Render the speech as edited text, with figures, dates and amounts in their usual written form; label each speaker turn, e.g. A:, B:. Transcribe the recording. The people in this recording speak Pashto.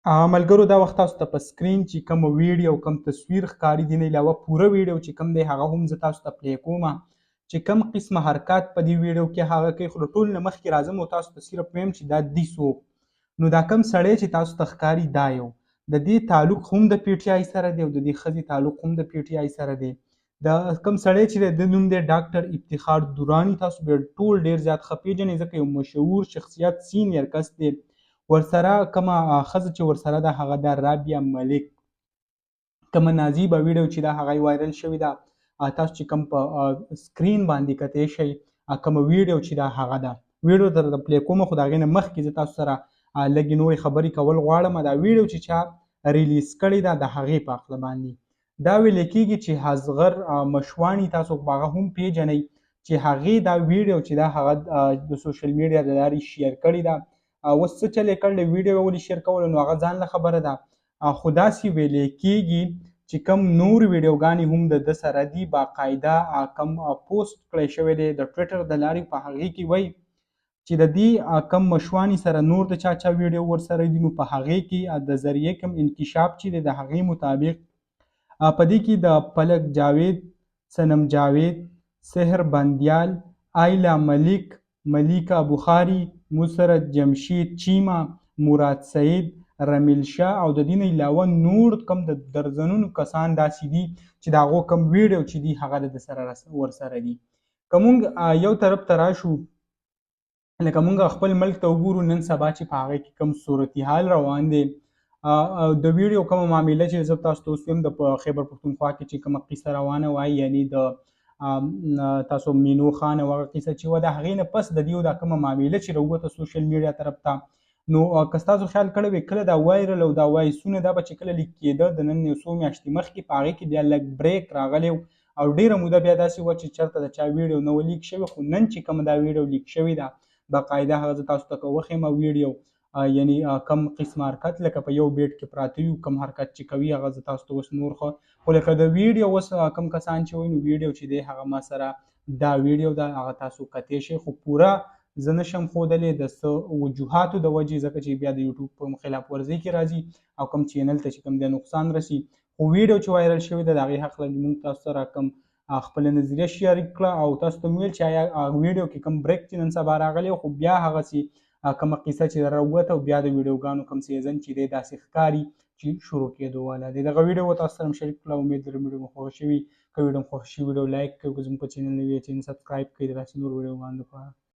A: ملګرو، دا وخت تاسو ته په سکرین چې کوم ویډیو او کوم تصویر ښکاري، دې نه علاوه پوره ویډیو چې کوم دی هغه هم زه تاسو ته play کوم چې کوم قسمه حرکات په دې ویډیو کې هغه کوي. خو له ټول نه مخکې راځم او تاسو ته صرف وایم چې دا دی څوک. نو دا کوم سړی چې تاسو ته ښکاري، دا یو د دې تعلق هم د پي ټي آی سره دی او د دې ښځې تعلق هم د پي ټي آی سره دی. د کوم سړی چې د نوم دی ډاکټر افتخار دورانی، تاسو به ټول ډیر زیات ښه پیژنئ ځکه یو مشهور شخصیت، senior کس دی. ورسره کومه ښځه چې ورسره ده هغه ده رابیا ملک. کومه نازیبه ویډیو چې ده هغه viral شوې ده. تاسو چې کوم په سکرین باندې کتی شئ، کومه ویډیو چې ده هغه ده. ویډیو درته play کوم، خو د هغې نه مخکې زه تاسو سره لږې نورې خبرې کول غواړم. دا ویډیو چې چا release کړې ده، د هغې په هکله باندې دا ویل کېږي چې اصغر مشوانی، تاسو به هغه هم پیژنئ، چې هغې دا ویډیو چې دا هغه د social media د لارې share کړې ده. اوس څه چل یې کړل، ویډیو یې ولې share کوله، نو هغه ځان له خبره ده. خو داسې ویل کېږي چې کم نور ویډیوګانې هم د ده سره دي. باقاعده کم پوسټ کړی شوی دی د ټویټر د لارې، په هغې کې وایي چې د دې کم مشوانی سره نور د چا چا ویډیو ورسره دي. نو په هغې کې د ذریعه کم انکشاف چې دی، د هغې مطابق په دې کې د پلک جاوید، صنم جاوید، سحر بندیال، آیلا ملک، ملیکا بخاری، مسرت جمشید چیما، مراد سعید، رمیل شاه او د دې نه علاوه نور کم د درځنونو کسان داسې دي چې د هغو کم ویډیو چې دي هغه د سره ورسره دي. که مونږ یو طرف ته راشو، لکه مونږ خپل ملک ته وګورو نن سبا چې په هغه کې کوم صورتحال روان دی، د ویډیو کومه معامله چې زه تاسو ته اوس وایم، د خیبر پښتونخوا کې چې کومه قصه روانه وه، یعنی د تاسو مینو خان او هغه قصه چې وه، د هغې نه پس د دې دا کومه معامله چې راووته social media طرف ته، نو که ستاسو خیال کړی وي، کله دا viral او دا وایسونه دا به چې کله leak کېده د نن یو څو میاشتې مخکې، په هغې کې بیا لږ break راغلی او ډېره موده بیا داسې وه چې چېرته د چا ویډیو نه وه leak شوې. خو نن چې کومه دا ویډیو leak شوې ده، باقاعده هغه زه تاسو ته که وښیم ویډیو، یعنی کم قسم حرکت، لکه په یو بیډ کې پراته یو، کم حرکت چې کوي هغه زه تاسو ته اوس نور ښه، خو لکه د ویډیو اوس کم کسان چې وایي، نو ویډیو چې دی هغه ما سره دا ویډیو ده، هغه تاسو کتی شئ. خو پوره زه نشم ښودلی د څه وجوهاتو د وجې، ځکه چې بیا د یوټیوب په خلاف ورزۍ کې راځي او کوم channel ته چې کوم دی نقصان رسي. خو ویډیو چې viral شوې ده، د هغې حق لري موږ تاسو سره کوم خپله نظریه شریک کړه او تاسو ته مې ویل چې آیا ویډیو کې کوم break چې نن سبا راغلی، خو بیا هغسې کومه قصه چې راووته او بیا د ویډیوګانو کوم season چې دی داسې ښکاري چې شروع کېدو والا دی. دغه ویډیو تاسو سره شریک کړه. امید لرم ویډیو مو خوښه شوي. که ویډیو مو خوښه شي، ویډیو like کړئ. که زموږ په channel نوي، channel subscribe کړئ د داسې نور ویډیوګانو لپاره.